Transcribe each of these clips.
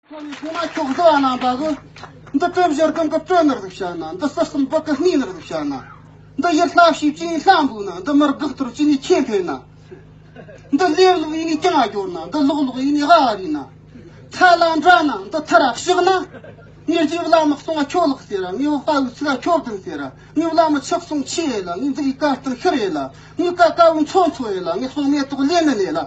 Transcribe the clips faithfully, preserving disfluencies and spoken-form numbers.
ཁྱོད་ནི་ཁོང་ན་ཁྱོད་བཟོ་བ་རྣམ་པ་གི། འདི་གྲུ་བཞི་སྒང་གི་གྲུ་ནར་ཟིག་བཤད་ན། འདི་ས་གསུམ་བོད་གི་སྣེ་ནར་ཟིག་བཤད་ན། འདི་ཡུལ་ལྷ་བྱེ་བཅུ་ནས་ལྷ་འབོད་ན། འདི་མི་དགག་གཏོར་བཅུ་ནས་ཆོས་འཕེལ་ན། འདི་ལེབ་ལོག་ཡིན་ནས་གྱང་ང་སྐྱོར་ན། འདི་ལོག་ལོག་ཡིན་ནས་ཝ་རི་ན། ཚ་ལ་འདྲ་ན། འདི་ཐ་ར་ཕྱག་ན། ངས་རྗེ་བླ་མ་གསུང་ང་ཁྱོད་ལགས་ཟེར་ར། ངས་དཔའ་བོའི་ཚིག་ང་ཁྱོད་བདེན་ཟེར་ར། ངས་བླ་མ་ཆག་གསུང་ཆེ་ཡེ་ལ། ངས་འཛིན་གི་བཀའ་གཏེར་ཤེས་ཡེ་ལ། ངས་བཀའ་དཀར་བོ་མཚོན་མཚོན་ཡེ་ལ། ངས་གསུང་མེ་ཏོག་ལེན་ནི་ལེ་ལ།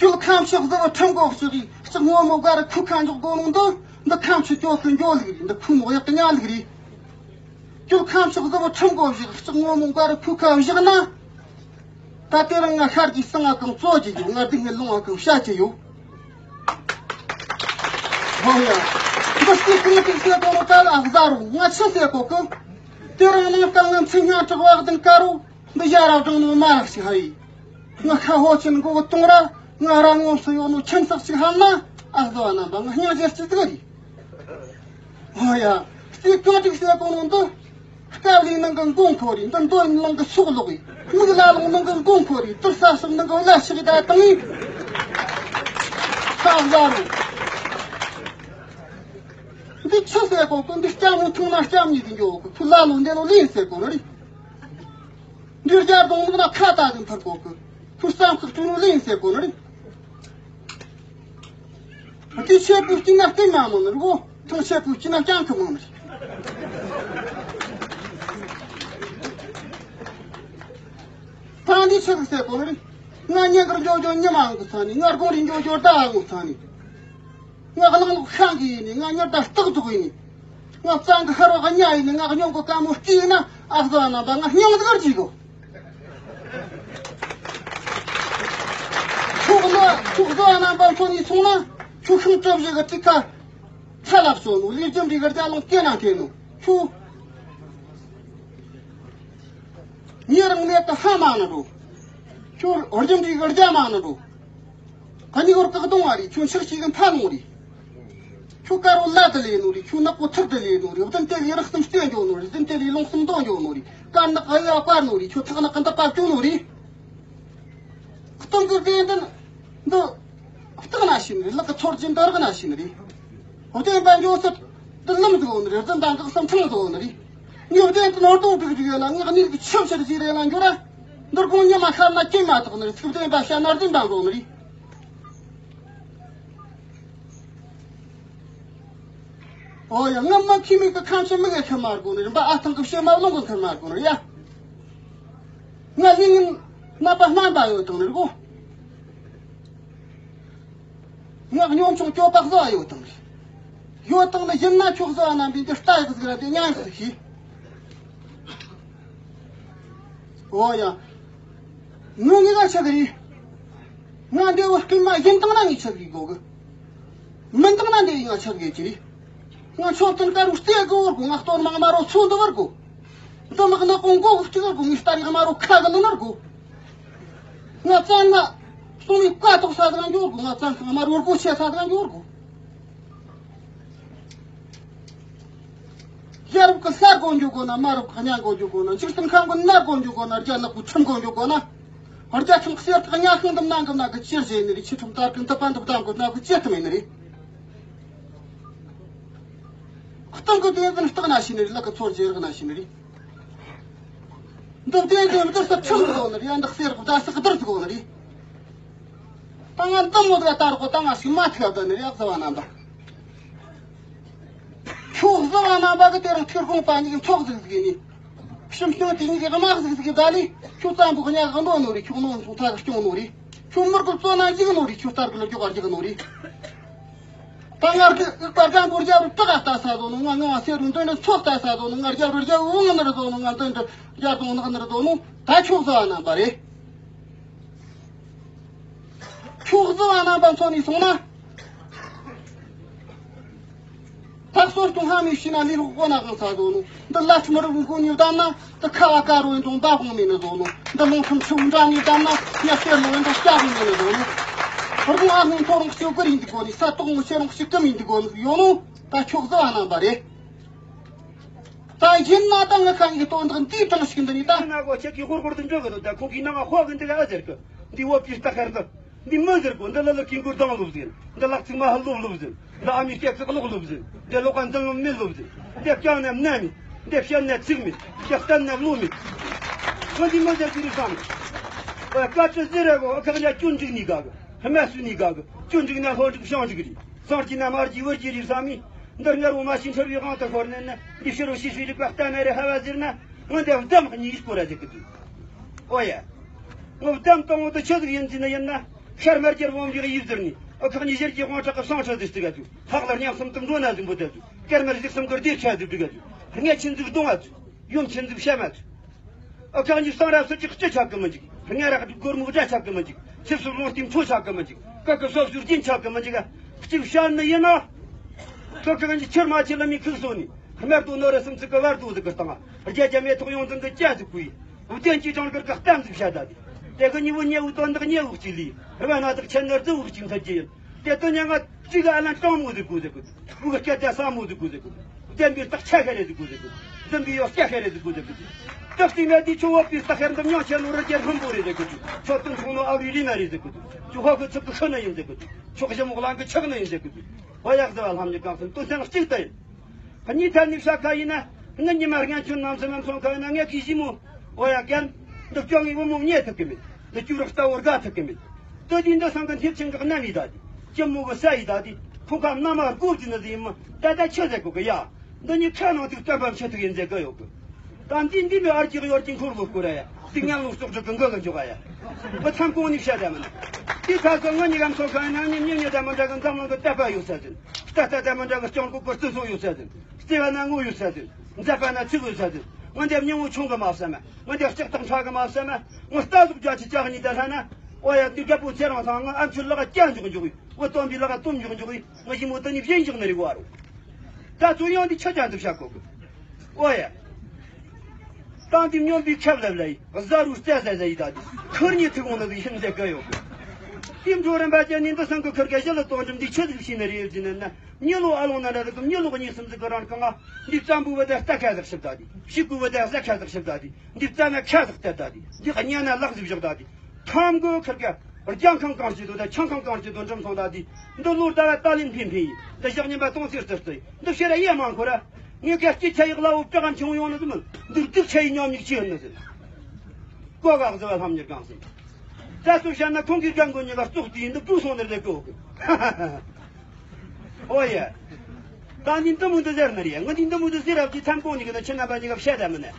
ཁྱོད་ཁ་མཆུ་གཟུ་བོ་ཁྲིམས་སྒོ་ཕྱེ་གི། ལྕགས་སྔོན་མོ་དགའ་རུ་ཁུ་ཁ་འཇོག་དགོ་ནོ་འདི། འདི་ཁ་མཆུ་སྐྱོ་སུ་འགྱོ་ལུགས་རེད། འདི་ཁུ་མོ་གཡག་གི་ཉལ་ལུགས་རེད། ཁྱོད་ཁ་མཆུ་གཟུ་བོ་ཁྲིམས་སྒོ་བཞག། ལྕགས་སྔོན་མོ་དགའ་རུ་ཁུ་ཁ་བཞག་ན། ད་དེ་རིང་ང་ཤར་གྱི་སང་ང་གང་རྩོད་ཀྱི་ཡོད། ང་སྡུག་བསྔལ་ལོང་ང་གང་བཤད་ཀྱི་ཡོད། ཧོ་ཡ། འདི་སྐྱིད་གང་ཐུག་ཟེར་གོ་ནོ་ད་ཨ་ཟ་རུ་ང་ཆི་ཟེར་གོ་གི། དེ་རིང་ནངས་ཀ་ང་མཚན་སྙན་གྲགས་བག་ལྡན་དཀར་རུ། འདི་ཡ་རབས་དྲང་ནོ་མ་རག་ཞིག་ཧ་ཡི། ང་ཁ་ཧོ་ཆེན་མགོ་བོ་གཏོང་ར། ང་རང་ངོམ་སུ་ཡོད་ནོ་ཁྱིམ་ཚེག་ཅིག་ཧམ་ན། ཨ་བཟོ་བ་རྣམ་པ་ང་སྙིང་རྗེ་སྐྱིད་ཟིག་རེད། ཨོ་ཡ། སྐྱིད་གང་ཐུག་ཟེར་གོ་ནོ་འདི། སྐབས་ལས་ནང་གི་མགོ་འཁོར་རེད། འདི་འདོད་ལོང་གི་སྲོག་ལོག་རེད། མིག་ལ་ལོང་ནང་གི་མགོ་འཁོར་རེད། དུར་ས་སོགས་ནང་གི་བླ་ཞིག་ད་བཏང་ངས། ཁ་བཟའ་རུ། འདི་ཆི་ཟེར་གོ་གི། འདི་སྐྱ་མོ་ཐུང་ན་སྐྱ་མྱི་ཟིག་འགྱོ་གི། ཁུ་ལ་ལོ་འདི་ལོ་ལེན་ཟེར་གོ་ནི་རེད། འདི་རྒྱ་གདོང་ནག་ན་ཁ་ད་གི་མཐར་གོ་གི། ཁུ་བསམ་ཁག་ཅུ་ནོ་ལེན་ཟེར་གོ་ནི་རེད། དེ་ཆེ་པོ་སྐྱིད་ན་སྟེང་མ་མོ་ནི་རེད་གོ། ཐང་ཆེ་པོ་སྐྱིད་ན་རྐྱང་གི་མོ་ནི་རེད། ད་འདི་ཆི་ཟིག་ཟེར་གོ་ནི་རེད། ང་ཉིན་དཀར་འགྱོ་འགྱོ་ཉི་མ་ངོ་ཚ་ནི། ང་དགོང་རིང་འགྱོ་འགྱོ་ཟླ་བ་ངོ་ཚ་ནི། ང་གླང་ལོག་ཤང་གི་ཡིན་ནི། ང་ཉི་ཟླ་སྟག་རྫོགས་ཡིན་ནི། ང་གཙང་གི་ཧར་བ་གི་ཉ་ཡིན་ནི། ང་གི་སྙུང་གི་དཀར་མོ་སྐྱིད་ཡིན་ན། ཨ་བཟོ་བ་རྣམ་པ་ང་སྙིང་ཟིག་རྒྱུག་གོ། ཁྱོད་ལ་ཁྱོད་བཟོ་བ་རྣམ་པ་ཁྱོད་ནས་སོང་ན། ཁྱོད་ཤིང་གྲུ་བཞི་གི་ཁྲི་ཁ་ཚ་ལབ་སོ་ནོ། ལས་རྒྱུ་འབྲས་གི་རྒྱ་ལོང་སྐེ་ན་ཐེ་ནོ། ཁྱོད་ཉེ་རང་ནས་ད་ཧ་མ་ན་འགྲོ། ཁྱོད་རྒྱུ་འབྲས་གི་རྒྱ་མ་ན་འགྲོ། གཉིས་བར་བཀག་གཏོང་བ་རེད། ཁྱོད་ཕྱག་གཅིག་གི་མཐའ་ལོང་རེད། ཁྱོད་དཀར་བོ་ལ་དུ་ལས་ནོ་རེད། ཁྱོད་ནག་པོ་ཐུར་དུ་ལས་ནོ་རེད། བདུན་དེ་ལས་རགས་ཙམ་སྟོན་འགྱོ་ནོ་རེད། བདུན་དེ་ལས་ལོང་གསུམ་འདོན་འགྱོ་ནོ་རེད། དཀར་ནག་ཨ་ཡ་བཀར་ནོ་རེད། ཁྱོད་ཐག་ནག་གི་འདི་བབ་བཅུག་ནོ་རེད། སྟོང་གི་དགེ་འདུན་འདི་བརྟག་ན་ཤེས་ནི་རེད། ལག་གི་ཚོར་གྱི་འདི་རག་ན་ཤེས་ནི་རེད། བདེན་པ་འགྱོ་སྲིད་འདི་ལམ་ཟིག་ཡོད་ནི་རེད། རྫུན་དང་འགག་སམ་ཕྲེང་ཟིག་ཡོད་ནི་རེད། ངས་བདེན་དུ་ནོར་དོང་སྒྲིག་རྒྱུ་ཡོད་ལ། ངས་གནས་ཀྱི་ཆབ་ཆ་རེ་ཟིག་རེ་ལ་འགྱུར་ར། འདིར་དགོང་ཉི་མ་ཤར་ན་སྐྱེས་མ་ཐག་ནི་རེད། ཚིག་བདེན་པ་བཤད་ན་རྫུན་དང་འགྲོ་ནི་རེད། ཨོ་ཡ། ང་མ་ཁྱི་མིག་གི་ཁམས་སུ་མིག་གི་ཁྱི་མ་དགོ་ནི་རེད། འབའ་ཨ་ཐང་གི་བཤད་མ་ལོང་གི་ཁྱི་མ་དགོ་ནི་རེད་ཡ། ང་ལས་ངན་ནད་པ་སྨན་པ་ཡོད་དང་ནི་རེད་གོ། ང་གཉོམ་ཆུང་སྐྱོ་པ་བཟོ་བ་ཡོད་དང་རེད། ཡོད་དང་ནི་ཡིན་ན་ཁྱོད་བཟོ་བ་རྣམ་པས་འདི་ལྟ་ཡག་ཟིག་ར་འདི་ཉན་ཟིག་ཤེས། ཨོ་ཡ། ངོ་ངེས་ང་ཆགས་རེད། ང་འདི་བ་སྐུལ་མ་ཡིན་དང་ན་ངས་ཆགས་རེད་གོ་གི། མིན་དང་ན་འདི་ང་ཆགས་རེད་ཀྱི་རེད། ང་ཆོ་ཏན་ཀ་རུ་སྟེ་གི་བར་གོ། ང་གཏོར་མ་དམར་རོ་ཚོ་འདི་བར་གོ། འདི་མག་ནག་གོང་གོ་གི་གཅིག་བར་གོ། ངས་སྟ་རེ་དམར་རོ་ཁ་གི་ནི་ནར་གོ། ང་བཙན་ན་སྟོང་ཡི་བཀའ་ཐོག་ས་དང་འགྱོ་གོ། ང་བཙན་ཁང་དམར་རོ་གོ་ཆེ་ས་དང་འགྱོ་གོ། ཡ་རབས་ཀྱི་སར་གོ་འགྱོ་གོ་ན། མ་རབས་ཀྱི་གཉའ་གོ་འགྱོ་གོ་ན། འཇིག་རྟེན་ཁམས་ཀྱི་ནར་གོ་འགྱོ་གོ་ན། རྒྱ་ནག་པོའི་ཁྲིམས་གོ་འགྱོ་གོ་ན། རྒྱ་ཁྲིམས་གསེར་ཐག་ཉ་ཤིང་དུ་ནང་གི་ནག་གི་ཅིར་བྱས་ནི་རེད། ཆི་ཁྲིམས་དར་གི་འདི་པ་འདི་བདམ་གི་ནག་གི་ཅེར་ཐུབ་ནི་རེད། སྟེང་གི་དེ་ཙམ་སྟག་ན་ཤི་ནི་རེད། ལག་གི་ཚོར་རྗེས་རག་ན་ཤི་ནི་རེད། འདི་བདེན་དོན་བདུད་ས་ཁྲིམས་གོ་ནི་རེད། འདི་གསེར་གི་བརྡ་ས་གི་དར་གོ་ནི་རེད། ད་ང་འདི་མོ་དག་ལྟ་རོགས། ད་ང་ཞིག་མ་ཐུག་ད་ནི་རེད། ཨ་བཟའ་བ་རྣམ་པ། ཁྱོད་བཟའ་བ་རྣམ་པ་གི་དེ་རིང་ཐེར་དགོངས་པ་ཉིད་ཀྱི་ཚོགས་ཟིག་ཟིག་ཡིན་ནི། ཁྱིམ་སྐྱོང་དེ་ཉིད་ཀྱི་དམག་ཟིག་ཟིག་གི་ད་ལི། ཁྱོད་རྩམ་པོ་གི་ཉག་གི་འདོན་ནོ་རེད། ཁྱོད་ནོར་སོང་ཐག་སྐྱོང་ནོ་རེད། ཁྱོད་མི་རྒོད་བཙོ་ན་འཇིག་ནོ་རེད། ཁྱོད་སྟར་གི་ལ་རྒྱོག་ག་རྒྱག་ནོ་རེད། ད་ངར་གི་ཨུག་པ་སྐམ་པོ་རྒྱབ་རུ་ཏག་ལྟ་ས་བཟོ་ནོ། ང་ངང་བ་སེ་རུ་འདོན་ནི་ཚོགས་ལྟ་ས་བཟོ་ནོ། ང་རྒྱབ་རུ་རྒྱབ་བུང་ནི་རུ་བཟོ་ནོ། ང་འདོན་དུ་རྒྱབ་དུང་ནག་ནི་རུ་བཟོ་ནོ། ད་ཁྱོད་བཟའ་བ་རྣམ་པ་རེད། ཁྱོད་བཟའ་བ་རྣམ་པ་མཚོན་ནས་སོང་ན། ད་གསོ་སྐྱོང་ཧ་མི་ཤེས་ན་ལས་སློག་གོ་ན་གང་ས་བཟོ་ནོ། འདི་ལ་ཁྲི་མི་རབས་མགོ་ནས་བསྡམས་ན། འདི་ཁ་བ་དཀར་རོ་ཡིན་དང་འབའ་ཧོང་མེད་ནི་བཟོ་ནོ། འདི་ལུང་ཁྲིམས་ཆུ་བོ་འདྲ་ནས་བསྡམས་ན། ཉ་གསེར་ལོ་ཡིན་དང་སྐྱ་ཧོང་མེད་ནི་བཟོ་ནོ། རི་བོང་ཨ་ཧོང་མཐོ་རུང་སྐྱོ་གི་རིང་འདི་གོ་ནི། ས་དོག་མོ་ཆེ་རུང་ཞིག་གི་མིན་འདི་གོ་ནི་ཡོད་ནོ། ད་ཁྱོད་བཟའ་བ་རྣམ་པ་རེད། ད་ཡིན་ན་ད་ངི་ཁ་ངི་དོན་དག་འདིའི་གྲངས་ཤིག་འདི་ནི་ད། ཡིན་ན་གོ་ཁྱེད་ཀྱི་ཧོར་ཧོར་དུ་འགྲོ་གི་འདུག་ད་ཁོ་གི་ནང་ཧོ་གི་འདི་ལ་ཨ་ཟེར་གི། འདི་བོ་པིར་ད་ཁར་འདི། འདི་མི་ཟེར་གོ། འདི་ལ་ལ་ཀིང་གུར་དང་སློབ་ཟིན། འདི་ལག་ཚིགས་མ་ཧ་སློབ་སློབ་ཟིན། འདི་ཨ་མི་སྐད་ཚིག་ཀློག་སློབ་ཟིན། འདི་ལོ་ཀ་འཛིན་སློབ་མེད་སློབ་ཟིན། འདི་བསྐྱངས་ན་སྣ་མེད། འདི་བཤད་ན་ཚིག་མེད། འདི་བསྟན་ན་བློ་མེད། ཁོ་འདི་མི་ཟེར་གི་རེད་བསམ། ཨ་ཀ་ཅི་ཟེར་ར་གོ། ཨ་ཁ་ང་སྐྱོན་འགྲིག་ནི་ག་གི། སྨད་སུ་ནི་ག་གི། སྐྱོན་འགྲིག་ན་ལྷོ་འགྲིག་བྱང་འགྲིག་རེད། སངས་རྒྱས་ན་མར་གྱི་བར་གྱི་རེད་བསམ་མི། འདིར་ངར་བོ་མ་ཤི་འཁྲུལ་བའི་དབང་དུ་ཤོར་ནས་ན། འདི་ཕྱི་རུ་ཤི་ཤི་རིག་པ་གཏན་ནས་རེད་ཧ་བ་ཟེར་ན། ང་འདི་བདམས་གཉིས་སྐོར་ར་ཟེར་གི་འདུག། ཨོ་ཡ། ང་བདམས་དང་བོ་དེ་ཆི་ཟིག་ཡིན་ཟེར་ན། ཡིན་ན་ཤར་མར་རྒྱལ་བོ་འབྲིག་ཡིབ་ཟེར་ནི། ཨ་ཁག་ཉི་ཟེར་གྱི་དབང་དྲག་གི་བསང་ཁྲི་ཟིག་སྟེ་ག་དུ། ལྷག་ལར་ཉག་གསུམ་དུ་འགྲོ་ན་ཟིག་འབུ་ད་དུ། སྐར་མར་ཟིག་གསུམ་གི་སྡེ་ཆ་ཟིག་འབྲི་ག་དུ། ཧྲི་ངེ་ཆིན་ཟིག་གདོང་ཨ་དུ། ཡོམ་ཆེན་ཟིག་བཤད་མ་ཐུབ། ཨ་ཁག་གཉིས་སང་རབ་སུ་ཅིག་སྤྱི་ཆགས་གི་མི་འཇིག། ཧྲི་ངེ་རག་སྒྲིག་སྒོར་མོ་སྒྲ་ཆགས་གི་མི་འཇིག། ཆིབས་སུ་ལོང་སྟེང་མཐོ་ཆགས་གི་མི་འཇིག། ཀ་ཀི་སོབ་སུར་རྒྱུན་ཆགས་གི་མི་འཇིག། ཨ་གཅིག་བཤད་ནི་ཡིན་ན། ཁོ་ཁག་གཉིས་ཆིར་མ་ཆི་ལ་མི་ཁུག་སོ་ནི། སྨད་དུ་ནོ་ར་སུམ་ཚིག་གི་བར་དུ་ཟིག་གི་སྟེང་། རྒྱ་རྒྱ་མེ་ཐོག་ཡོང་ཙང་གི་སྐྱ་ཟིག་བསྐུས། བདེན་གྱི་གྲངས་ཀར་གི་གཏམ་ཟིག་བཤད་ད་དེ། དེ་གི་ཉི་བོ་ཉེ་བོ་དོན་དག་ཉེ་བོ་གཅིག་ལས། རི་བ་ན་དག་ཆེན་ནོར་རྫི་བོ་གཅིག་མཐར་གྱི་ཡིན། དེ་དོན་ཉང་ང་གཅིག་ག་ཨ་ལན་གྲང་མོ་ཟིག་དགོས་ཟེར་གི། བུ་གི་སྐད་ཆ་ཟབ་མོ་ཟིག་དགོས་ཟེར་གི། བདེན་པའི་རྟགས་ཆ་ཤེས་རེ་ཟིག་དགོས་ཟེར་གི། འཛིན་པའི་ཡོ་སྐྱ་ཤེས་རེ་ཟིག་དགོས་ཟེར་གི། རྟགས་གཅིག་ན་དེ་ཆུ་བོ་པའི་རྟགས་ཤར་འདི་མྱང་ཆེན་ལོ་རི་རྒྱལ་ལྷུན་པོ་རེད་ཟེར་གི། ཆོ་སྟོན་ཚོང་ནོ་ཨ་རུའི་རི་མ་རེད་ཟེར་གི། ཆུ་ཧོ་གི་ཚུགས་གི་ཤི་ནི་ཡིན་ཟེར་གི། ཆོག་གཞི་མོག་ལང་གི་ཆག་ནི་ཡིན་ཟེར་གི། ཧོ་ཡག་ཟེར་བ་ལྷམ་གྱི་གང་སོན་དོན་ཚན་གཅིག་ལྟ་ཡིན། གཉིས་ཐད་ནས་བཤད་ཁ་ཡིན་ན། ངའི་ཉི་མ་རྒན་ཁྱོད་ནམ་སེམས་མཚོན་ཁ་ཡིན་ན། ངས་གི་ཞི་མོ། ཨོ་ཡ་རྒན། འདི་སྐྱོ་ངའི་བུ་མོ་རྙེད་ཐུབ་གི་མེད། འདི་སྐྱུ་རོགས་ལྟ་བུ་དགའ་ཐུབ་གི་མེད། ད་དེ་འདི་སང་གི་མཐེབ་ཆེན་གི་གནམ་ཡི་ད་དེ། སྐྱི་མོ་གི་ས་ཡི་ད་དེ། ཁོ་ཁ་མནའ་མ་དགོ་གི་ནི་ཟིག་ཡིན་མོ། ད་ད་ཆི་ཟེར་གོ་གི་ཡ། འདི་ནི་ཁ་ནང་དུ་སྟོན་པ་མཆོད་ཐུག་ཡིན་ཟེར་གི་ཡོད་གི། ད་འདི་འདི་མི་ཨར་གྱི་ཡོར་གྱི་འཁོར་ལོ་བསྐོར་ཡ། འདི་ངན་ལོ་སྲོག་གཅོད་གི་འགོ་གི་འཇོག་ཡ། མི་ཐམ་གོང་ནས་བཤད་ད་མིན། དེ་ཁ་སང་ང་གཉིས་ཀ་མཚོ་ཁ་ཡིན་ན། ངས་མྱི་མྱི་ད་མི་འདྲ་གི་འཛམ་གླིང་གི་དད་པ་ཡོད་ས་ཟིན། ད་ལྟ་དེ་མི་འདྲ་གི་སྤྱང་ཀི་ཀུར་བརྩི་སྲུང་ཡོད་ས་ཟིན། བརྩེ་བ་ན་ངོ་ཡོད་ས་ཟིན། མཛད་པ་ན་ཚིག་ཡོད་ས་ཟིན། ངོ་འདེབས་སྙིང་བོ་ཆུང་གི་མ་བསམ་མ། ངོ་འདེབས་ལྕགས་ཐག་ཕྲ་གི་མ་བསམ་མ། ངོ་རྟ་ཟོག་རྒྱ་ཆེ་ལྕགས་གཉིས་དེ་ལྷ་ན། ཨོ་ཡ་དེ་རྒད་པོ་ཚེ་རིང་ཚང་ང་ཨ་མཆོད་ལག་ག་སྐྱ་འཇོག་འཇོག་ཡོད། འོ་སྟོན་པའི་ལག་ག་སྟོན་འཇོག་འཇོག་ཡོད། ངོ་ཞི་མོ་དེ་ནི་བཞིན་འཇོག་ནི་རིག་བ་རུ། ད་ཚོ་ཡང་འདི་ཆ་ཅན་དུ་བཤད་གོ་གི། ཨོ་ཡ། ཏང་འདི་སྨྱོན་པའི་ཁབ་ལབ་ལ་ཡི། གཟའ་རུ་རྩ་ཟ་ཟ་ཡི་ད་དེ། ཁུར་ཉི་ཐུག་འོང་ན་དེ་ཤིན་ཟེར་གི་ཡོད་གི། དེ་འགྲོ་རིམ་པ་ཅན་ནི་འདི་སང་གི་ཁུར་ག་ཞི་ལ་གཏོང་འགྲིམ་འདི་ཆི་ཟིག་བྱས་ནི་རེད་ཟེར་ན། མྱི་ལོ་ཨ་ལོང་ན་ར་ཟིག་གི། མྱི་ལོ་གཉིས་གསུམ་ཟིག་གི་རང་རྐང་ང་། འདི་རྩམ་པོ་བ་ད་རྟ་ཁ་ཟིག་ཞིབ་ད་དེ། ཕྱུག་པོ་བ་ད་ཟ་ཁ་ཟིག་ཞིབ་ད་དེ། འདི་རྩ་ན་ཁ་ཟིག་གཏད་ད་དེ། འདི་གཉའ་ན་ལག་ཟིག་བཞག་ད་དེ། ཐམ་གོ་ཁུར་ག་རྒྱང་ཁང་གང་ཞིག་ཏུ་ད་ཆང་ཁང་གང་ཞིག་ཏུ་འགྲིམ་སོང་ད་དེ། འདི་ལོ་ཟླ་བ་ཏ་ལིན་ཕིན་ཕིན་ཡིན། འདི་ཞག་ཉིན་པ་སྟོང་ཚིག་རྩི་རྩི་ཡིན། འདི་ཕྱིར་ཡེ་མ་འཁོར་ར། ངས་ཀ་སྐྱིད་ཆ་ཡག་ལ་འོ་བྲག་གམ་ཆུང་ཡོང་ནི་ཟིག་མིན། འདི་སྡུག་ཆ་ཡི་ཉམས་ཉིག་ཅི་ཡིན་ནི་ཟིག། ཀོ་ག་གཟི་བ་ལྷམ་གཉེར་གང་ཟིན། ད་ཚོ་བཤད་ན་ཁོང་གིས་རྒན་རྒོན་གཉིས་ཀ་བཙོག་དུས་ཡིན། འདི་བྲོས་སོང་ནི་རེད་གོ་གི། ཨོ་ཡ། ད་ནི་འདི་མོ་འདི་ཟེར་ནི་རེད། ང་འདི་འདི་མོ་འདི་ཟེར་རབས་ཀྱི་ཐམ་གོང་ནི་གི་ན་ཁྱེད་རྣམ་པ་གཉིས་ཀ་བཤད་ད་མི་ནི།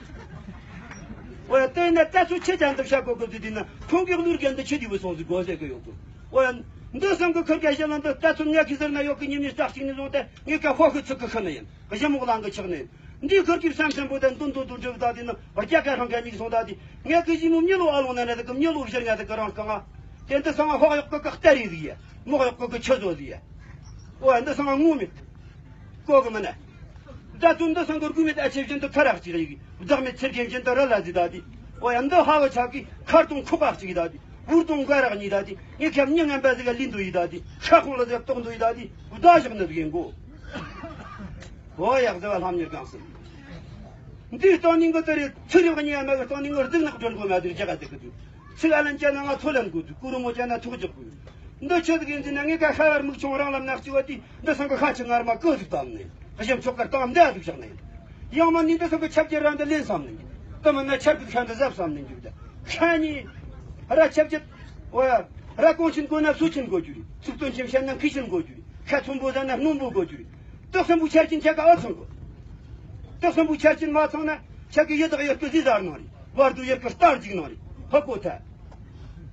ཨོ་ཡ། ལྟོས་ན་ད་ཚོ་ཁྱེད་ཅང་འདི་བཤད་གོ་གི། འདི་འདི་ན་ཁོང་གི་གླུ་རྒན་འདི་ཁྱེད་འདི་བུ་སོང་ཟིག་གོ་ཟེར་གི་ཡོད་གི། ཨོ་ཡ། འདི་སང་གི་ཁུར་ག་ཞི་ལ་འདི་ད་ཚོ་ངས་གི་ཟེར་ན་ཡོད་གི། ཉི་མའི་རྩ་གཅིག་ནས་བཟུང་སྟེ་ངས་ཀ་ཧོ་ཁི་ཚིག་གི་ཤི་ནི་ཡིན། གཞི་མོག་ལང་གི་ཆག་ནས། འདིའི་ཁུར་གྱིས་བསམ་བསམ་པོ་དང་འདུན་འདུན་འདུན་འགྲུབ་ད་དེ་ནི་རྒྱ་གར་ཧང་ག་མིག་སོང་ད་དེ། ངས་ཀི་ཞི་མོ་མྱི་ལོ་ཨ་ལོང་ན་ན་དེ་གི། མྱི་ལོ་བཞི་ལྔ་དེ་གི་རང་རྐང་ང་། དེ་འདི་སང་ང་ཧོག་གཡོག་གི་གི་སྟ་རེ་ཟིག་ཡ། མོག་གཡོག་གི་གི་ཆུ་བཟོ་ཟིག་ཡ། ཨོ་འདི་སང་ང་ངོ་མེད། གོ་གི་མིན་ན། ད་དུང་འདི་སང་གི་རྒུ་མེད་ཨ་ཆེ་བཞིན་དུ་ཁ་རག་ཅིག་ཡིག། བདག་མེད་ཚེར་རྒན་བཞིན་དུ་ར་ལ་ཟིག་ད་དེ། ཨོ་ཡ་འདི་ཧ་བ་ཆག་གི་ཁར་དུང་ཁོག་ཨག་ཅིག་ད་དེ། བུར་དུང་འགའ་རག་གཉིས་ད་དེ། ངས་ཁྱབ་མྱི་ངན་པ་ཟིག་ག་ལུས་འདུག་ཡི་ད་དེ། ཤ་ཁོང་ལ་ཟིག་གཏོགས་འདུག་ཡི་ད་དེ། བདག་བཞག་ནི་ཟིག་ཡིན་གོ། ཨོ་ཡག་ཟེར་བ་ལྷམ་གཉེར་གང་སྲིད། འདིའི་སྟེང་ནས་འགོ་དེ་རེད། ཚུར་ཡོང་གི་ཉེ་མ་གི་སྟེང་ནས་ངོ་རྫིག་ནག་སྒྲོན་གོ་མ་དེར་རྒྱག་ག་དེ་གི་འདུག། ཚིག་ཨ་ལན་བཅད་ན་ང་ཚོ་ལན་དགོས་འདུག། ཀུ་རུ་མོ་བཅད་ན་ཐུག་རྒྱག་དགོས། འདི་ཆི་ཟིག་ཡིན་ཟེར་ན། ངས་ཀ་ཤ་བར་མིག་ཆུང་རང་ལམ་ན་གཅིག་བ་དེ། འདི་སང་གི་ཤ་ཆུ་ངར་མ་ཀོ་ཟིག་བཏབ་ནས། གཞན་ཕྱོགས་ཀར་བཏང་འདི་ཨ་ཟིག་བཞག་ནས། ཡང་མ་ནི་འདི་སང་གི་ཆབ་ཀྱི་ར་འདི་ལེན་བསམ་ནས། དེ་མིན་ན་ཆབ་ཀྱི་ཤ་འདི་ཟ་བསམ་ནས་འཇུག་ད། ཤ་ནི་ར་ཆབ་ཀྱི། ཨོ་ཡ། ར་གོང་ཆེན་གོ་ན་སུ་ཆེན་གོ་རྒྱུ་རེད། ཚིག་དོན་ཆེན་བཤད་ན་མཁས་ཆེན་གོ་རྒྱུ་རེད། ཤ་ཚོན་པོ་ཟ་ན་རྣོན་པོ་གོ་རྒྱུ་རེད། སྟག་སྲིན་པོའི་ཆར་ཅན་ཆ་ག་ཨ་ཚང་གོ། སྟག་སྲིན་པོའི་ཆར་ཅན་མ་ཚང་ན་ཆ་གི་ཡི་དྭགས་ཡི་གེ་ཟི་ཟར་ནང་རེད། བར་དུ་ཡི་གེ་སྟར་འཇིག་ནང་རེད། ཧ་གོ་ཐལ།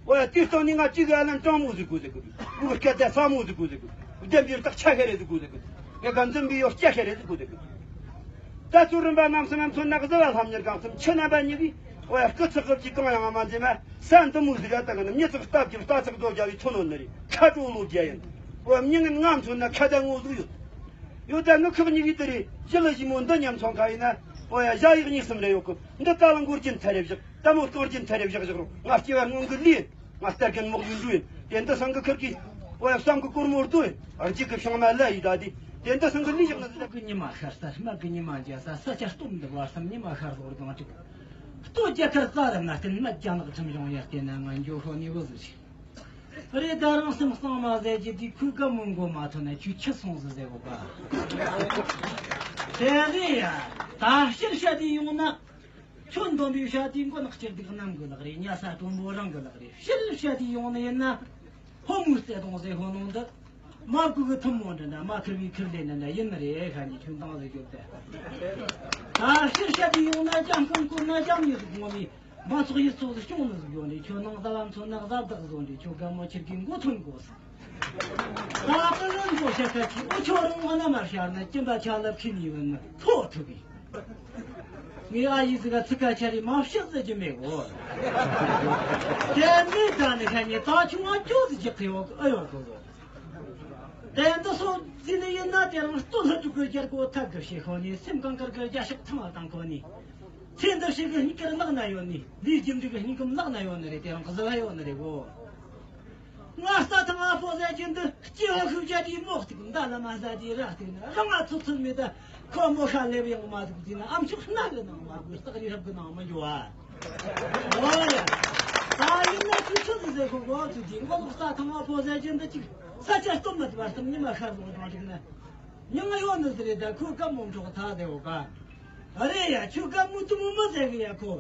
ཨོ་ཡ། དེའི་སྟེང་ནས་ང་གཅིག་གི་ཨ་ལན་དྲང་མོ་ཟིག་དགོས་ཟེར་གི་འདུག། འུ་གི་སྐད་ཆ་ཟབ་མོ་ཟིག་དགོས་ཟེར་གི་འདུག། བདེན་པའི་རྟགས་ཆ་ཤེས་རེ་ཟིག་དགོས་ཟེར་གི་འདུག། ངས་ག་འཛིན་པའི་ཡོ་སྐྱ་ཤེས་རེ་ཟིག་དགོས་ཟེར་གི་འདུག། ད་ཚུར་རིམ་པ་རྣམ་གསུམ་མཚོན་ན་གཟི་བ་ལྷམ་གཉེར་གང་གསུམ། ཁྱེད་རྣམ་པ་གཉིས་ཀྱིས་ཨོ་ཡ། སྐུ་ཚེགས་གི་གང་ཡང་མ་འཛེམ་མ། ས་འདི་མོ་ཟིག་ག་ད་གི་ནི་མྱི་ཚེགས་སྟབས་ཀྱི་རྟ་ཚེགས་རྡོ་རྒྱ་བའི་ཚོ་ནོ་ནི་རེད། ཁ་དྲོ་ལོ་བརྒྱ་ཡིན། ཨོ་ཡ། མྱི་ངན་ང་མཚོན་ན་ཁ་ད་ངོ་ཟིག་ཡོད། ཡོད་ད་ནི་ཁག་གཉིས་ཀྱི་དེ་རེད། ཞི་ལི་ཞི་མོ་འདི་མཉམ་ཚོང་ཁ་ཡིན་ན། ཨོ་ཡ། བཞག་ཡིག་གཉིས་གསུམ་རེ་ཡོད་གི། འདི་ད་ལ་མགོ་རྒྱན་ཐ་རེ་བཞག། ད་མོ་སྟོར་རྒྱན་ཐ་རེ་བཞག་བཞག་རོགས། ང་སྐྱེ་བ་སྔོན་གི་ལུས་ཡིན། ང་སྟར་རྒན་མོག་ཡུན་འགྲོ་ཡིན། དེ་འདི་སང་གི་ཁུར་གི། ཨོ་ཡ། བསམ་གི་སྒོར་མོ་རྡོ་ཡིན། རྗེས་གི་བྱང་མ་ལ་ཡི་ད་དེ། དེ་འདི་སང་གི་ལུས་བཞག་ན་ཟིག་ད། གི་ཉི་མ་ཤར་ས། སྨད་གི་ཉི་མ་འཇའ་ས། ས་ཆ་སྟོད་འདི་བར་གསུམ། ཉི་མ་ཤར་ལྷོ་སྒང་དྲུག། སྟོད་རྒྱ་གར་རྩ་རམ་ན་བརྟེན། སྨད་རྒྱ་ནག་ཁྲིམས་གཞུང་ཡར་བརྟེན་ན། ང་འགྱོ་ཧོ་ནི་བུ་ཟིག་ཞིག། རེད། ད་རང་སེམས་གཙང་མ་ཟེར་རྒྱུ་དེ་ཁོའི་རྒན་མོ་མགོ་མ་ཐོན་ན་ཁྱོད་ཆི་སོང་ཟིག་ཟེར་གོ་ག། དེ་རེད་ཡ། ད་སྤྱིར་བཤད་དེ་ཡོང་ན། ཁྱོད་འདོན་པའི་བཤད་དེ་མགོ་ནག་སྐྱིད་སྡུག་ནམ་གི་ལག་རེད། ཉལ་ས་དྲོན་པོ་རང་གི་ལག་རེད། སྤྱིར་བཤད་དེ་ཡོང་ནི་ཡིན་ན། ཕོ་མོའི་བརྩེ་དུང་ཟེར་ཧོ་ནོ་འདི། མ་བསྐུལ་གི་ཐུན་མོང་འདྲ་འདྲ། མ་ཁུར་བའི་ཁུར་ལེན་འདྲ་འདྲ་ཡིན་ནི་རེད། ཁ་ནས་ཁྱོད་འདང་ཟིག་རྒྱོབ་དེ། ད་སྤྱིར་བཤད་དེ་ཡོང་ན། རྒྱ་སྐུང་བསྐོར་ན་རྒྱ་མྱི་ཟིག་ངོ་མས། མ་ཚོགས་ཡིད་ཚོགས་སུ་སྐྱོང་ནི་ཟིག་ཡོད་རེད། ཁྱོད་ནང་ཟླ་བ་མཚོན་ན་གཟའ་བདག་བཟོ་འདྲ། ཁྱོད་རྒན་མོ་ཁྱེར་གི་མགོ་ཐོན་དགོས་སོང་། ད་ལྟ་ལན་གོ་ཤ་ཁ་ཅིག་འུ་ཆོ་རང་ང་ན་མར་ཤར་ན་སྐྱིན་པ་ཆ་ལ་ཁི་ནི་ཡོད་ནི་ཐོ་ཐུག་གི། ངའི་ཨ་ཡེ་ཟིག་ག་ཚིག་ཁ་ཆ་རེ་མ་བཤད་ཟེར་རྒྱུ་མེད་གོ། དེ་ནས་ད་ནི་ཁ་ཉེ་ད་ཆུང་ང་ཅོ་ཟིག་ཅིག་གི་ཡོད་ཨ་ཡོད་གོ། དེ་འདི་སོ་ཟིན་ནི་ཡིན་ན། དེ་རང་སྟོད་ལྷ་དྲུག་གི་རྒྱལ་སྒོ་ཐག་གི་བྱེད་ཁོ་ནི། སེམས་གངས་དཀར་གི་རྒྱ་ཕྱོགས་ཐང་ལ་བཏང་ཁོ་ནི། ཚེ་འདི་ཕྱི་གི་སྙིང་གར་ལག་ན་ཡོད་ནི། ལས་རྒྱུ་འབྲས་གི་སྙིང་གམ་ལག་ན་ཡོད་ནི་རེད། དེ་རང་གཟི་ལ་ཡོད་ནི་རེད་གོ། ང་རྩྭ་ཐང་ཨ་ཕོ་ཟེར་གྱིན་འདི། སྐྱེ་བོ་ཤུགས་རྒྱ་དེའི་མོ་གཅིག་མདའ་ལ་མ་ཟ་དེའི་ར་གཅིག་ན་རང་ང་ཚོ་ཚོད་མེད་ད། ཁོ་མོ་ཤ་ལེབ་ཡང་མ་ཟུག་དེ་ན། ཨམ་ཆོག་སྣ་གི་ནང་མ་དགོས། སྟག་རི་རབ་གི་ནང་མ་འགྱོ་ཨ། ཨོ་ཡ། ད་ཡིན་ན་ཅི་ཆོག་གི་ཟེར་ཁོ་གོ་ཚུལ་དེ། མགོ་ལོག་རྩྭ་ཐང་ཨ་ཕོ་ཟེར་གྱིན་འདི་གཅིག་ས་ཆ་སྟོད་མ་དུ་བར་སྟབས་ཉི་མ་ཤར་ལོག་གྲོང་གཅིག་ན། མྱིང་ཡོད་ནི་ཟེར་རེད། ད་ཁོའི་རྒན་མོ་འགྲོགས་ཐག་དེ་འོ་ག། ཨ་རེད་ཡ། ཁྱོད་རྒན་མོ་དུ་མོ་མི་ཟེར་གི་ཡ། ཁོ་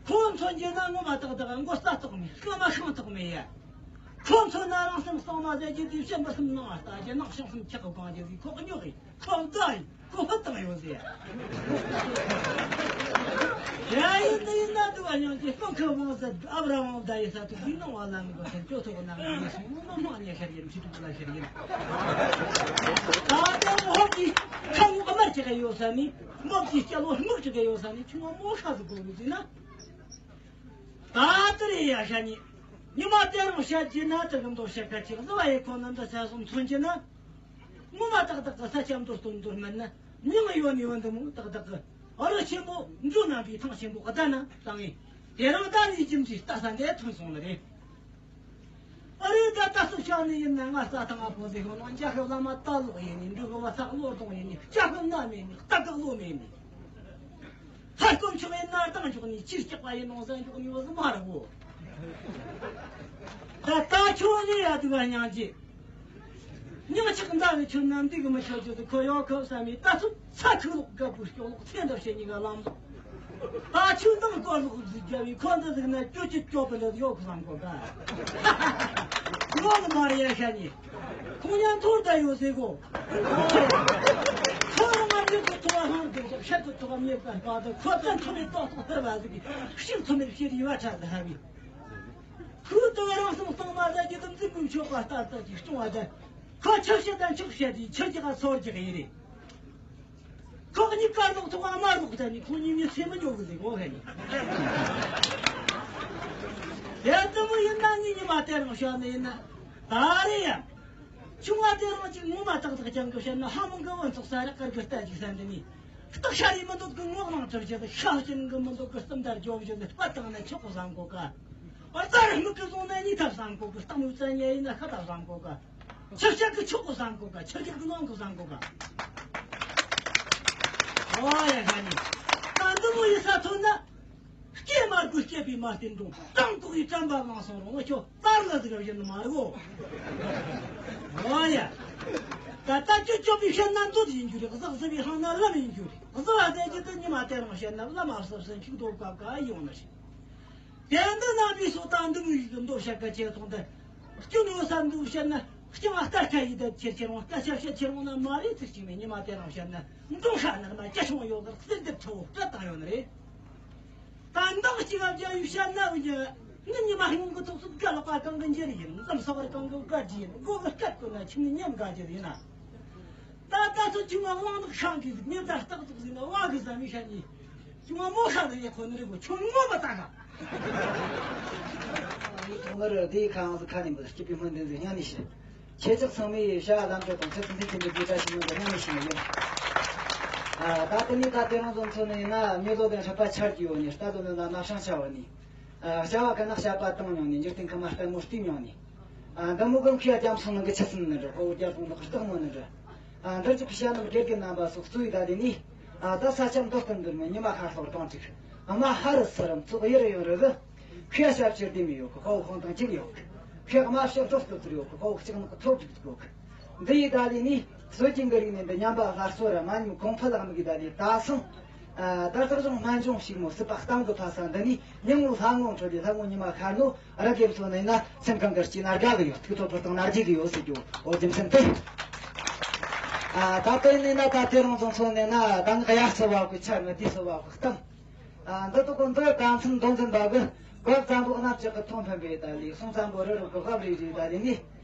ཁོ་མཚོན་གྱི་ན་ངོ་མ་ཏག་ཏག་མགོ་རྩ་ཏོག་མེད། རྐང་མ་ཤིང་ཏོག་མེད་ཡ། ཁོ་མཚོན་ན་རང་སེམས་གཙང་མ་ཟེར་རྒྱུ་དེ་བཤད་མི་སེམས་ནང་ང་ལྟ་རྒྱུ། ནང་ཤིང་སེམས་ཁྱག་གི་གང་རྒྱུ་ཟིག་ཁོ་གཉོག་གི། ཁོ་བདག་ཡིན། ཁོ་ཧུད་དང་ཡོད་ཟེར། ཡ་ཡིན་ནི་ཡིན་ན་དུ་བ་སྙིང་རྗེ་སྤང་ཁ་བང་ཟད་ཨབ་ར་བང་ཟད་ཡི་ས་དུ་དུས་ནང་བ་ལ་མི་དགོས་ཟེར། ཅོ་ཐོག་ན་ངས་སོང་མོ་མོ་མ་ཉེ་ཤར་ཡིན། ཕྱི་དྲུག་ལ་ཤར་ཡིན། ད་ལྟ་ཧོབ་ཀྱི་ཁ་ངོ་དམར་ཅིག་ག་ཡོད་ས་ནི། མོ་གི་སྐྱ་ལོ་སྨུག་ཅིག་ག་ཡོད་ས་ནི། ཆུང་བ་མོ་ཤ་ཟིག་གོ་མི་ཟིན་ན། ད་ལྟ་རེ་ཡ་ཤ་ནི། ཉི་མ་དེ་རང་བཤད་རྒྱུ་ན། དེ་གི་མདོ་བཤད་ཁ་ཅིག་བཟོ་བ་ཡི་ཁོ་ན་འདི་ས་སོང་མཚོན་གྱི་ན། ངོ་མ་ཏག་ཏག་གི་ས་ཆ་མདོ་སྟོན་མདོར་མན་ན། མྱིང་ཡོད་ནི་ཡོད་འདི་མོ་ཏག་ཏག་གི། ཨ་རི་ཆེན་པོ་འབྲུ་རྣམ་པའི་ཐང་ཆེན་པོ་གི་བརྡ་ན་བཏང་ངེ། དེ་རིང་ད་ནི་རྒྱུ་འབྲས་ལྟ་ས་འདི་ཐོན་སོང་ནི་རེད། ཨ་རི་ད་ལྟ་སུ་ཤ་ནི་ཡིན་ན། ང་རྩྭ་ཐང་ཨ་ཕོ་ཟེར་ཧོ་ནང་འཇའ་ཤོག་བླ་མ་ལྟ་ལོག་ཡིན་ནི། འབྲུག་གི་བ་ཚ་བློ་གཏོང་ཡིན་ནི། སྐྱ་ཤོག་སྣ་མེད་ནི། རྟ་གི་བློ་མེད་ནི། ཧ་སྐོམ་ཆུང་ཡིན་ན་རྟ་འཇོག་ནི། ཆིར་སྐྱག་པ་ཡིན་ནོ་ཟན་འཇོག་ནི་བ་ཟི་མ་ར་བོ། ད་ལྟ་ཁྱོད་ནི་ཡ་དུ་བ་སྙིང་རྗེ། མྱིང་ཆགས་འདའ་བའི་ཁྱོད་ན་འདི་གི་མི་ཆོག་རྒྱུ་དུ་ཁོ་ཡོད་ཁོ་བསམ་མི། ད་ཚུ་ཚ་ཁུ་ལོག་དགའ་བུ་སྐྱོ་ལོག་ཚེ་འདབ་བྱེད་ཉི་ག་ལམ་ལོག། ད་ཆུ་འདང་སྐོར་ལོག་ཟིག་རྒྱབ་བའི་ཁོ་འདི་ཟིག་ན་ཅོ་ཅི་ཅོ་པི་ལི་ཡོད་ཁོ་བསམ་གོ་ག། ཡོད་ནི་མ་རེད་ཡ་ཤ་ཉི། ཁོང་ཉན་ཐོར་ད་ཡོད་ཟེར་གོ། ཁོ་རང་ང་མྱུར་དུ་ཐོ་བ་ཧང་དུ་ཤར་དུ་ཐོ་བ་མྱུར་དུ་སྤར་དུ། ཁོ་ཙན་ཐོ་མེད་ཏོག་ཏོག་ཐར་བ་ཟིག་གི་ཤིང་ཐོ་མེད་ཤེས་རི་བ་ཁྲ་ཟི་ཧ་བི། ཁོ་ཏོ་རང་སོང་སྟོང་མ་ཟ་རྒྱུ་དུ་འཛིན་པའི་མཆོད་པ་ལྟར་ལྟར་གྱི་སྐྱོང་བ་ཟ། ཁོ་ཆག་བཤད་དང་ཆག་བཤད་དེ་ཆག་རྒྱག་ཚོར་རྒྱག་ཡིན་རེད། ཁོ་གཉིས་ཀ་ལོག་ཐོག་ཨ་མ་ལོག་ད་ནི་ཁོ་གཉིས་མི་སེམས་མི་འཇོག་གི་ཟིག་གོ་ཧེ་ནི། དེ་ལྟ་མོ་ཡིན་ན་ངས་ཉི་མ་དེ་རང་བཤད་ནི་ཡིན་ན། ད་རེ་ཡ། ཆུང་བ་དེ་རང་ཅིག་ངོ་མ་ཏག་ཏག་ཅང་གི་བཤད་ན། ཧ་མང་གི་བུ་ཚོགས་ས་ར་དཀར་གི་རྟ་ཅིག་ས་འདི་ནི། སྟག་ཤ་རེ་མི་འདོད་གི་ངོགས་ནང་གྲིབ་བྱེད། ཤ་སྐྱིན་གི་མི་འདོད་གི་སྟུམ་དར་རྒྱོབ་བྱེད། སྤ་བཏང་ན་ཆོག་གི་བསམ་གོ་ག། ཨ་རྩ་ར་སྨུག་གི་བཟུང་ན་ཉི་ཐབ་བསམ་གོ་གི། སྟག་མོའི་རྩ་ཉལ་ཡིན་ན་ཤ་ཐབ་བསམ་གོ་ག། ཆུ་ཤ་གི་ཆོག་གི་བསམ་གོ་ག། ཆུ་རྒྱུག་གི་ནང་གི་བསམ་གོ་ག། ཨོ་ཡ་ཤ་ནི། ད་འདི་མོ་ཡི་ས་ཐོན་ན། སྐྱེས་མ་དགོས་སྐྱེས་པའི་མ་བསྟན་འགྲོ། དྲང་ཏོག་ཡི་དྲན་པ་མང་སོང་རུང་། ཨ་ཁྱོད་པར་ལ་ཟིག་བཞིན་མ་རེད་གོ། ཨོ་ཡ། ད་ལྟ་ཁྱོད་སྐྱོབ་པའི་བཤད་ན་འདོད་ཡིན་རྒྱུ་རེད། གཟག་གཟི་བའི་ཧང་ན་ལམ་ཡིན་རྒྱུ་རེད། གཟི་བ་ཟེར་གྱི་དུ་ཉི་མ་དེ་རང་བཤད་ན་བླ་མ་སོབ་སེ་འཁྱུག་རྡོ་བཀབ་ཀ་ཡོང་ནི་རེད། དེ་འདི་ན་བི་སོ་ད་འདི་མོ་ཡིག་གི་མདོ་བཤད་ཀ་ཆེ་སོང་དེ། སྐྱོན་ཡོད་ས་འདུག་བཤད་ན་རྐྱང་ང་སྐད་ཆ་ཡིད་དེ་ཁྱེར་ཁྱེར་འོང་། སྐད་ཆ་བཤད་ཁྱེར་འོང་ན་མ་རེད་ཚིག་གཅིག་མེད། ཉི་མ་དེ་རང་བཤད་ན་འབྲོང་ཤ་ནག་ན་སྐྱ་ཆུང་ཡོད་གར་གསེར་འདེབས་ཁྲ་བོ་སྐད་བཏང་ཡོད་ནི་རེད། ད་འདང་གཅིག་ལ་རྒྱ་ཡུལ་བཤད་ན་འུ་ཉི་ནི་ཉི་མ་སྔོན་གི་ཐོག་སུ་དགའ་ལག་པ་གང་གི་འཇེར་ཡིན། འཛམ་ས་བར་གང་གི་དགའ་རྒྱུ་ཡིན། སྒོ་གི་སྐད་བཀོད་ན་ཁྱིམ་ནི་ཉམས་དགའ་རྒྱུ་ཡིན་ན། ད་ལྟ་ཚོ་ཆུང་མ་གླང་ནག་ཤང་གི་ཟིག་ཉེ་ད་སྟག་ཙོག་ཟིག་ན་བ་གི་ཟ་མི་ཤ་ཉི། ཆུང་མ་མོ་ཤ་ལ་ཡེ་ཁོ་ནི་རི་བོ་ཆུང་ངོ་མ་ད་ག། ངར་དེའི་ཁང་ཟིག་ཁ་ནས་འབུད་སྐྱིད་པའི་སྨོན་འདུན་ཟིག་སྙིང་ནས་ཞུ། ཁྱེད་ཅག་ཚང་མས་བྱ་བ་ལམ་འགྲོ་དང་ཆུ་ཚན་ཐིག་གི་འདི་གྲ་ཞིག་མིན་པ་སྙིང་ནས་ཞུ་ཡིན། ཨ། ད་དེ་ནས་ད་དེ་རང་ཚོ་མཚོན་ནས་ཡིན་ན་མི་ལོ་དང་ཧྲ་པ་ཆར་གྱི་ཡོད་ནས། རྟ་དོ་ནི་ན་ན་ཧྲང་ཆ་བ་ནི། ཨ། བྱ་བ་ཀ་ན་བྱ་བ་བཏང་མྱོང་ནི། འཇིག་རྟེན་ཁམས་ལྟད་མོ་བལྟས་མྱོང་ནི། ཨ། འདི་མོ་གང་ཁུ་ཡ་རྒྱ་མཚོ་ནང་གི་ཆུ་ཚན་ནི་འདྲ། ཁོ་བོ་རྒྱ་སོང་ནི་སྟག་མོ་ནི་འདྲ། ཨ། འདིར་ཅིག་ཤ་ནམ་དགེ་རྒན་རྣམ་པ་སོགས་གཙོ་བོའི་ད་དེ་ནི། ཨ། ད་ས་ཆ་མདོ་སྟོན་འདིར་མི་ཉི་མ་ཁ་ལྷོར་གཏོང་ཅིག། ཨ་མ་ཧ་རི་སི་རི་མཚོ་གཡུ་རི་ཡོང་རི་གི། ཁུ་ཡ་ཞབས་ཕྱིར་དེ་མི་ཡོད་གི། ཁོ་བོ་ཁོང་དང་གཅིག་ཡོད་གི། ཁྱེད་དམའ་ཕྱོགས་སྒྲོག་ཏུ་ཚུར་ཡོད་གི། ཧོ་ལྕགས་ནག་ཐོབ་ཅིག་གོ་གི། འདི་ཡི་ད་ལི་ནི་སྲོལ་རྒྱུན་གི་རིག་གནས་འདི་ཉམས་པ་སླར་གསོ་ར་མ་ཉམས་གོང་འཕེལ་ལ་དམིགས་གི། ད་ལི་ད་སང་ཨ་ད་ལྟ་གཞུང་སྨན་ལྗོངས་ཕྱུག་མོ་སྲིད་པ་གཏམ་གི་ཕ་ས་འདི་ནི་ཉིན་མོ་ལྷ་ངོ་འཕྲོ་ལི་ལྷ་ངོ་ཉི་མ་ཤར་ནོ། ར་དགེ་མཚོ་ནས་ན་སེམས་གང་གི་སྐྱིད་ན་དགའ་གི་ཡོད། ཐུགས་ཐོག་ཕུར་དང་ན་རྒྱས་གི་ཡོད་ཟེར་རྒྱུ། འོ་རྒྱུ་མཚན་དེ། ཨ་ད་ལྟ་ནས་ན་ད་དེ་རིང་ཚོ་མཚོ་ནས་ན་ད་ང་གཡག་སོ་བ་གི་ཆ་ང་དེ་སོ་བ་གི་གཏམ། ཨ་འདི་དུ་གོ་འདི་ད་མཚམས་མདོ་འཛིན་པ་གི། བཀའ་བཙན་པོ་གནམ་ལྕགས་ཀྱི་ཐོག་འཕེན་པའི་ད་ལི། གསུང་བཙན་པོ་རི་རབ་ཀྱི་རྦབ་རེ་རེ་ད་ལི་ནི།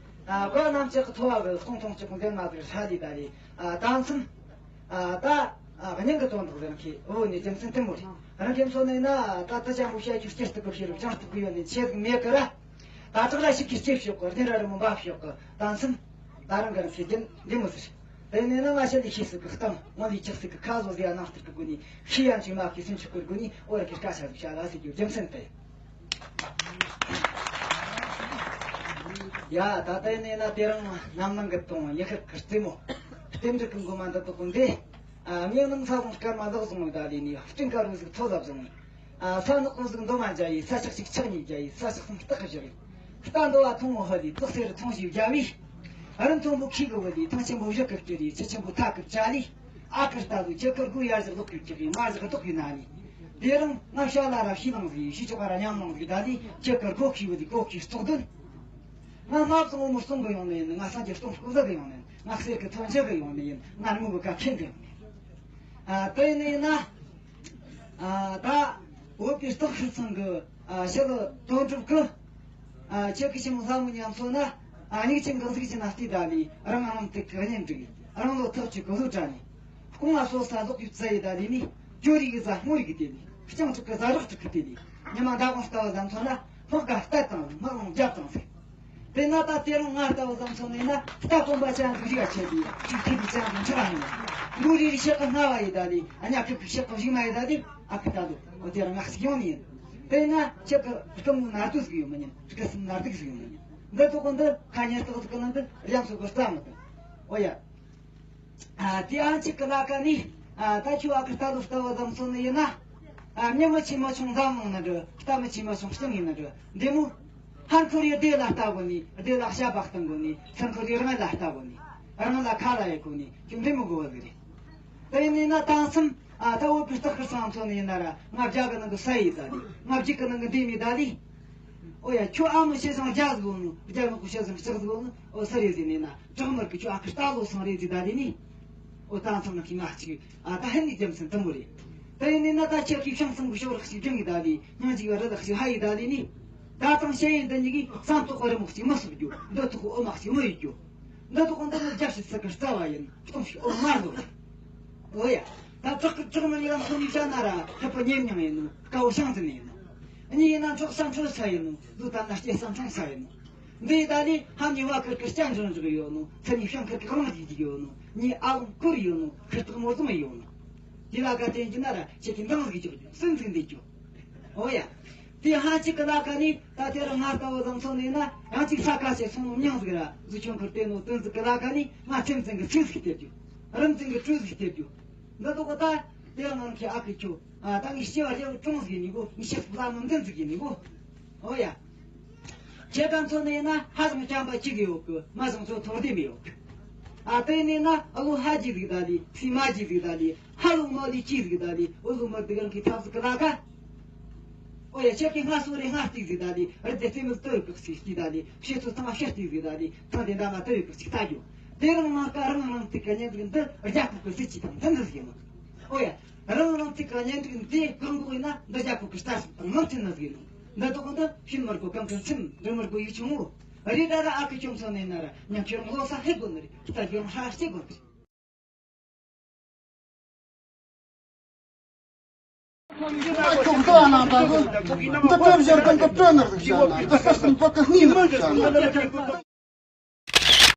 ཨ་བཀའ་གནམ་ལྕགས་ཀྱི་ཐོག་བ་གི། གསུང་ཐུང་ལྕགས་འདན་མ་ཟིག་ཧྲ་ལི་ད་ལི། ཨ་ད་མཚམས་ཨ་ད་ཨ་སྙིང་གི་དོན་དག་ཟེར་མཁན་བོ་ནི་རྒྱུ་མཚན་དེ་མོ་རེད། རང་རྒྱུ་མཚོ་ནས་ན་ད་ད་ཅང་པོ་བཤད་རྒྱུ་སྐྱིད་སྟུག་གི་ཤེས་རབ་ཅང་སྟུག་གི་ཡོད་ནི་ཆེ་ཟིག་མེད་གི་ར། ད་ཅག་ལ་ཞིག་གི་སྐྱེ་ཕྱོགས་གི་རྒྱུན་ར་རི་མོ་འབབ་ཕྱོགས་གི་ད་མཚམས། ད་རང་གི་རང་ཚེ་རྒྱུན་འདི་མོ་ཟེར། དེ་ནས་ན་ང་ཤ་ལི་ཤེས་སུ་གི་གཏམ། ང་ལི་ཆགས་སུ་གི་ཁ་བཟོ་ཟེར་ཡ་ནང་ལྟར་གི་སྒོ་ནས། ཤེས་ཡ་ཅིག་མ་གི་སུན་ཆུ་གི་སྒོ་ནས། འོ་ར་གི་སྐད་ཆ་ཟིག་བཤད་ལ་ཟེར་རྒྱུ་རྒྱུ་མཚན་དེ། ཡ་ད་དེ་ནས་ན་དེ་རིང་རྣམ་སྣང་གི་དོན་ཡེ་ཤེས་ཀྱི་རྩེ་མོ། རྟེན་འབྲེལ་གི་མགོ་མ་འདི་དག་གི་འདི། ཨ་མྱི་ནང་ས་བཟུང་སྐར་མ་ལག་བཟུང་བའི་ད་ལི་ནི། སྤྲིན་དཀར་རོ་ཟིག་ཐོ་ལ་བཟུང་། ཨ་ས་ནག་པོ་ཟིག་འདོ་མ་འཇའ་ཡི། ས་ཆག་ཅིག་ཆག་ཉིས་འཇའ་ཡི། ས་ཆག་སུམ་སྟག་གི་བཞག་ཡི། རྟ་འདོ་བ་ཐུང་ངུ་ཧ་ལི། ཙག་སེར་ཐུང་ཞིག་རྒྱ་བའི། རིན་མཐོན་པོ་ཁྱི་གི་བུ་ལི། ཐང་ཆེན་པོ་བཞག་གི་སྤྲེལ་ཡི། ཆུ་ཆེན་པོ་ཐག་གི་བྲག་ལི། ཨ་ཁུ་རྟ་ལོ་ཁྱེད་ཀྱི་སྒོ་ཡར་བཞག་ལོག་གི་ཁྱེད་ཀྱི་མར་བཞག་ལྡོག་གི་ན་ནི། དེ་རིང་ང་ཤ་ལ་ར་ཤི་ལང་ཟིག་ཤི་ཆོག་པ་ར་ཉམས་ལང་ཟིག་ད་ནི། ཁྱེད་ཀྱི་སྒོ་ཁྱི་བུ་ལི་སྒོ་ཁྱི་བཙོག་དོན། ང་མ་བཙོང་བོ་མོ་སྟོང་གི་ཡོང་ནི་ཡིན། ང་སངས་རྒྱས་སྟོང་སྐུ་ཟ་གི་ཡོང་ནི་ཡིན། ང་གསེར་གི་ཐོན་ཆེ་གི་ཡོང་ནི་ཡིན། ང་རི་མོ་གི་ཀ་ཁེན་གི་ཡོང་ནི་ཡིན། ཨ་དེ་ནས་ན། ཨ་ད་བོད་པའི་སྟག་ཤར་ཚང་གི་ཨ་ཞི་ལུ་དོན་གྲུབ་ཀྱིས། ཨ་ཁྱེད་ཀྱི་ཞི་མོ་ལྷ་མོ་ཉམས་སོང་ན། ཨ་མྱིག་ཆེམ་གང་ཟིག་ཅིག་ན་བལྟས་ད་ལི། རང་རང་ཐུག་གི་གཉེན་སྒྲིག། རང་ལོ་ཐག་ཆོད་གི་བཟོ་གྲྭ་ནས། སྐུ་ང་སོ་ས་ལོག་གི་བཙལ་ཡི་ད་ལི་ནི། ཇོ་རི་གི་ཟ་སྔོ་རི་གི་དེ་ལི། སྤྱང་ཕྲུག་གི་ཟ་རག་ཕྲུག་གི་དེ་ལི། ཉི་མ་མདའ་དགོང་ལྟ་བུ་ཟམ་སོང་ན། སྨག་ག་རྟ་དང་སྨག་ལོང་རྒྱབ་དང་ཟེར། དེ་ན་ད་དེ་རིང་ང་ལྟ་བུ་ཟམ་སོང་ནས་ན། རྟ་གོམ་པ་ཅན་ཟིག་རིག་ཆེ་དུས་ཅིག་ཐེ་དུས་ཅན་ཟིག་འཆི་བ་ཡིན། ལུ་རི་རི་ཤེག་གི་སྔ་བ་ཡི་ད་ལི། ཨ་ཉ་ཁུ་ཁུ་ཤེག་གི་གཞུག་མ་ཡི་ད་ལི། ཨ་ཁུ་ད་ལུ་འོ་དེ་རིང་ང་ཞིག་ཡོང་ནི་ཡིན། དེ་ན་ཁྱེད་ཀྱི་སྐུ་མོ་ནར་དུ་ཟིག་ཡོད་མི་ཉན། སྐུ་སྲིན་ནར་དུ་ཟིག་ཡོད་མི་ཉན། འདི་ཐོག་གི་འདི་ཁ་ཉེར་སྟག་ཟིག་གི་ནང་འདི་རྒྱ་མཚོ་གི་རྩ་མི་དང་། འོ་ཡ། ཨ་དེ་ཨ་ཅིག་གི་ལ་ཀ་ནི། ཨ་ད་ཁྱོད་ཨ་ཁུ་རྟ་ལོ་ལྟ་བུ་ཟམ་སོང་ནི་ཡིན་ན། ཨ་མྱི་མི་ཆེ་མ་ཆུང་འཛམ་གླིང་ན་འགྲོ། རྟ་མི་ཆེ་མ་ཆུང་སྤྱང་ཡིན་ན་འགྲོ། འདི་མོ། ཧན་ཁོ་རི་སྡེ་ལ་ལྟ་དགོ་ནི། སྡེ་ལ་ཞབས་པ་གཏོང་དགོ་ནི། ཚུར་ཁོ་རི་རང་ལ་ལྟ་དགོ་ནི། རང་ལ་ཁ་ལ་ཡེ་དགོ་ནི། ཁྱོད་འདི་མོ་དགོ་བ་ཟིག་རེད། དེ་ཡིན་ན་ད་མཚམས། ཨ་ད་བོད་པའི་སྟག་ཤར་ཚང་མཚོན་ནི་ཡིན་ན་ར། ང་རྒྱ་གི་ནང་གི་ས་ཡི་ད་ལི། ང་རྒྱུད་གི་ནང་གི་འདི་མི་ད་ལི། ཨོ་ཡ། ཁྱོད་ཨ་མི་ཤེས་ཟང་རྒྱ་ཟིག་ཡོད་ནོ། རྒྱ་ནག་གི་ཤེས་ཟང་ལྕགས་ཟིག་ཡོད་ནོ། ཨོ་ས་རེད་ཟེར་ནས་ན། བྲག་དམར་གི་ཁྱོད་ཨ་ཁུ་རྟ་ལོ་སང་རེད་ཟེར་ད་ལི་ནི། ཨོ་ད་མཚམས་ན་ཁྱི་ང་གཅིག་ཨ་ད་ཧན་ནི་རྒྱུ་མཚན་དུམ་བུ་རེད། ད་ཡིན་ནི་ན་ད་ཁྱེད་ཀྱི་ཤང་སང་གི་ཤོག་རག་ཅིག་སྒྲིང་གི་ད་ལི། སྙིང་གཅིག་བ་རི་ལག་ཅིག་ཧ་ཡི་ད་ལི་ནི། ད་དང་ཤེས་ཡིན་འདི་གཉིས་ཀྱི་བསམ་ཐོག་གི་རི་མོ་གཅིག་མི་སུབ་རྒྱུ། འདི་ཐོག་གི་འོ་མ་གཅིག་མི་ཡི་རྒྱུ། འདི་ཐོག་གི་འདི་ནི་རྒྱབ་ཕྱི་ཚུལ་གི་རྩ་བ་ཡིན། སྟོང་ཞིག་འོ་མ་ལོ་ཡིན། ཨོ་ཡ། ད་བྲག་གི་བྲག་ནི་ཡང་ཁོ་ནི་བྱ་ན་ར་ཐུབ་པ་ཉེ་མྱང་ཡིན་ནོ། དཀའ་བོ་ཤང་ཙི་ནི་ཡིན་ནོ། གཉིས་ཡིན་ན་འཕྲོག་ས་འཕྲོག་ས་ཡིན་ནོ། ལུས་དམ་ན་སྐྱེ་ས་འཕྲོག་ས་ཡིན་ནོ། འདི་ད་ལི་ཧ་ནི་བ་ཁིར་ཁིར་སྐྱ་འཇོག་འཇོག་ཡོད་ནོ། ཚ་ནི་ཤང་ཁིར་ཁིར་གླང་རྒྱུག་རྒྱུག་ཡོད་ནོ། ནི་ཨ་ལོང་ཁུར་ཡོད་ནོ། ཁིར་ཐག་མོ་ཙམ་ཡོད་ནོ། དེ་ལ་ཀ་དེ་འཇི་ན་ར་ཁྱེད་ཀྱི་འདང་ཟིག་རྒྱོག་རྒྱུ། སུན་ཟིག་འདེད་རྒྱུ། ཨོ་ཡ། དེ་ཧ་ཅིག་གི་ལ་ཀ་ནི་ད་དེ་ར་ང་ལྟ་བུ་ཙམ་སོང་ནས་ན། ཡང་ཅིག་ས་ཀ་ཞེ་སོང་མྱང་ཟིག་ར་གཟུགས་ཆུང་ཁུར་དེ་ནོ་དོན་ཟིག་གི་ལ་ཀ་ནི། ང་ཁྲིམས་འཛིན་གི་ཚིག་ཟིག་སྟེར་རྒྱུ། རིམ་འཛིན་གི་གྲོས་ཟིག་སྟེར་རྒྱུ། འདི་ལྟ་བུ་ད་དེ་ར་ང་ཁྱེད་ཨ་ཁུ་ཁྱོད། ཨ་ད་ངའི་སྐྱེ་བ་རྒྱལ་བོ་ཀྲོང་ཟིག་ཡིན་ནི་གོ། ངའི་ཤེས་ལ་མི་འཛིན་ཟིག་ཡིན་ནི་གོ། ཨོ་ཡ། ཁྱེད་ཀ་མཚོན་ནས་ན་ཧ་ཅང་བྱམས་པ་གཅིག་ཡོད་གི། མ་ཟང་ཚོ་ཐོར་དེ་མི་ཡོད་གི། ཨ་དེ་ནས་ན་ཨ་ལོ་ཧ་ཅི་ཟིག་ད་ལི། སི་མ་ཅི་ཟིག་ད་ལི། ཧ་ལོ་མ་ལི་ཅི་ཟིག་ད་ལི། ཨོ་ལོ་མ་དི་གང་གི་ཐབས་ཟིག་གི་ལ་ཀ། ཨོ་ཡ། ཁྱེད་ཀྱི་སྔ་སོ་རེ་སྔ་སྟེགས་ཟིག་ད་ལི། རི་དེ་རྩེ་མོ་སྟོད་གི་སི་སྟེགས་ད་ལི། ཕྱི་སོ་ཐང་ཕྱི་སྟེགས་ཟིག་ད་ལི། ཐང་དེ་འདྲ་མ་སྟོད་གི་སི་ད་རྒྱུ། དེ་རང་མ་ཀ་རང་རང་ཐིག་ག་ཉན་ཟིག་འདི་རྒྱ་ཁོག་གི་སི་ཅི་དང་མཐུན་ཟིག་ཡིན་ནོ། ཨོ་ཡ། རང་རང་ཚིག་ག་གཉེན་སྒྲིག་འདི་གང་དགོས་ཡིན་ན། འདི་རྒྱ་ཁོག་གི་ལྟ་སྲིད་དང་ནང་ཚན་ན་ཟིག་ཡིན་ནོ། འདི་དག་འདི་ཕྱིན་མར་གོ་གང་གི་ཚིམ་འདི་མར་གོ་ཡིག་ཆུང་ངུ། རི་ད་ར་ཨ་ཁུ་ཆུང་སོང་ནས་ན་ར་ཉང་ཁྱེར་ངོ་ས་ཧེ་དགོ་ནི་རེད། ལྟ་རྒྱུ་ཧྲ་ཤེ་དགོ་ནི་རེད། ཁྱོད་ལྟ་ན་ད་གོ། འདི་གྲུབ་ཞར་གང་གི་གྲོས་ནར་ཟིག་བྱ་ན། འདི་ས་སྟེང་པ་གི་སྣེ་ནར་ཟིག་བྱ་ན།